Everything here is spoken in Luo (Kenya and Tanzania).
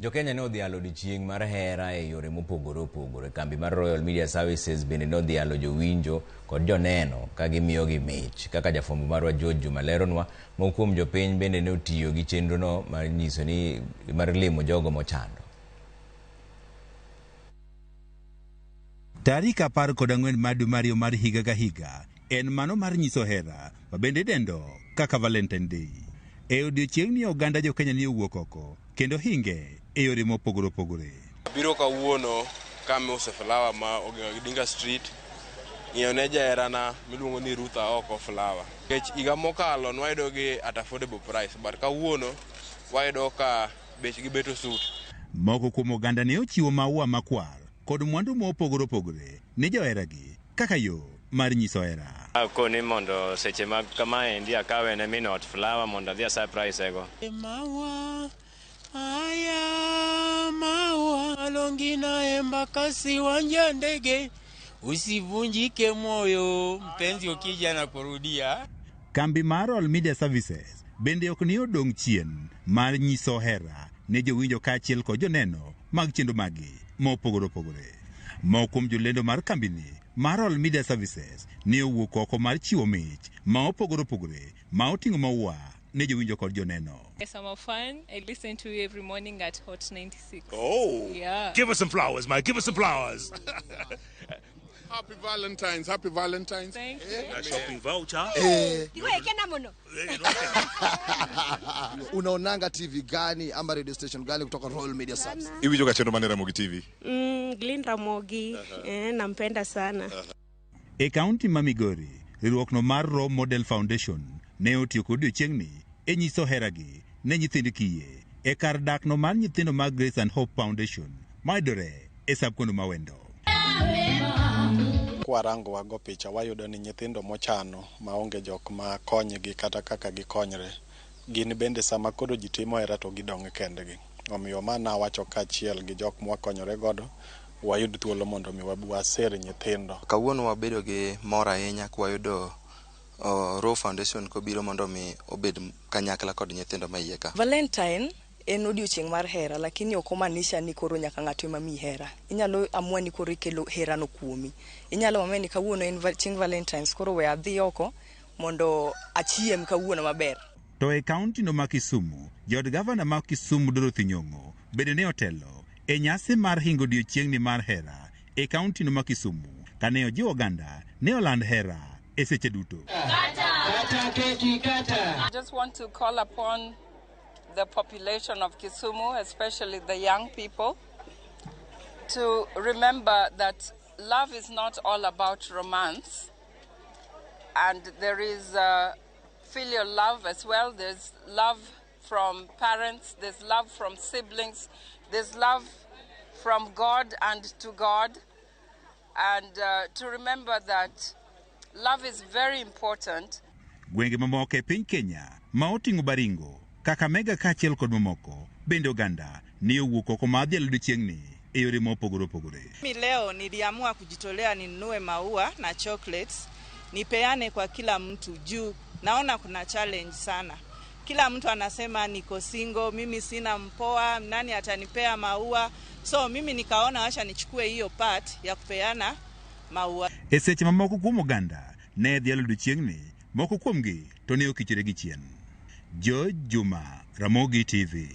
Jokenya ne odhialo odiechieng' mar hera e yore mopogore opogore. Kambi mar Royal Media Services bende ne odhialo jowinjo kod joneno ka gimiyogi mich. Kaka jafwambo marwa George Juma leronwa, moko kuom jopiny bende ne otiyo gi chenrono mar nyiso ni mar limo jogo mochando. Tarik 14 mar dwe mar ariyo mar higa ka higa en mano mar nyiso hera ma bende idendo kaka Valentine Day. E odiechieng'ni oganda jo Kenya ni owuok oko kendo hinge e yore mopogore opogore. Abiro kawuono kama iuse flower ma Oginga Odinga Street ng'iewo ne jaherana miluongo ni Ruth Aoko flower. Nikech higa mokalo nwayudo gi at affordable price but kawuono wayudo ka bechgi bet osut. Moko kuom oganda ne ochiwo maua makwar kod mwandu mopogore opogore ne joheragi kaka yo mar nyiso hera. Akoni mondo seche mag kamaendi akawe ne min ot flower mondo adhi a surprise go. Maua haya maua longina Embakasi wanja ndege, usivunjike moyo mpenzi ukija na kurudia. Kambi mar Royal Media Services bende ok ni odong' chien mar nyiso hera ne jowinjo kaachiel kod joneno mag chenro maggi mopogore opogore. Moko kuom jolendo mar kambini mar Royal Media Services ne owuok oko mar chiwo mich ma opogore opogore ma oting'o maua ne jowinjo kod joneno. Yes, I'm a fan. I listen to you every morning at Hot 96. Oh. Yeah. Give us some flowers, mate. Give us some flowers. Happy Valentine's. Happy Valentine's. Thank you. A shopping voucher. Iwekena muno. Unaonanga TV gani ama radio station gani kutoka Royal Media Services? Iwinjo ga chenro mane Ramogi TV? Glyn Ramogi, nampenda sana. E kaunti ma Migori, riwruokno mar Role Model Foundation ne otiyo kod odiechieng'ni e nyiso heragi ne nyithind kiye e kar dakno mar nyithindo mag Grace and Hope Foundation mayudore e sub-county ma Wendo. Kwarango wago picha wayudo ni nyithindo mochano maonge jok ma konygi kata kaka gikonyre gin bende sama koro ji timo hera to gidong' kendgi. Omiyo ma nawacho kaachiel gi jok mwakonyore godo wayud thuolo mondo mi wabi waser nyithindo. Kawuono wabedo gi mor ahinya kwayudo Royal Foundation kobiro mondo mi obed kanyakla kod nyithindo ma iye ka. Valentine en odiochieng' mar hera lakini ok omaanisha ni koro nyaka ng'ato ema miyi hera. Inyalo amua ni koro ikelo herano kuomi. Inyalo amua ni kawuono en chieng' Valentines koro we adhi oko mondo achiem kawuono maber. To e kaunti no ma Kisumu, jaod gavana ma Kisumu Dorothy Nyong'o bende ne otelo e nyasi mar hingo odiechieng'ni mar hera e kaunti no ma Kisumu kane ojiwo oganda ne oland hera e seche duto. I just want to call upon the population of Kisumu, especially the young people, to remember that love is not all about romance, and there is filial love as well. There's love from parents, there's love from siblings, there's love from God and to God, and to remember that love is very important. Gwenge mamoko e piny Kenya ma oting'o Baringo, Kakamega kaachiel kod mamoko bende oganda ne owuok oko mar dhialo odiechieng'ni e yore mopogore opogore. Mimi leo niliamua kujitolea ninunue maua na chocolates nipeane kwa kila mtu juu naona kuna challenge sana. Kila mtu anasema niko single, mimi sina mpoa, nani atanipea maua? So mimi nikaona wacha nichukue hiyo part ya kupeana maua. E seche mamoko kuom oganda ne dhialo odiechieng'ni, moko kuomgi to ne okichore gi chien. George Juma, Ramogi TV.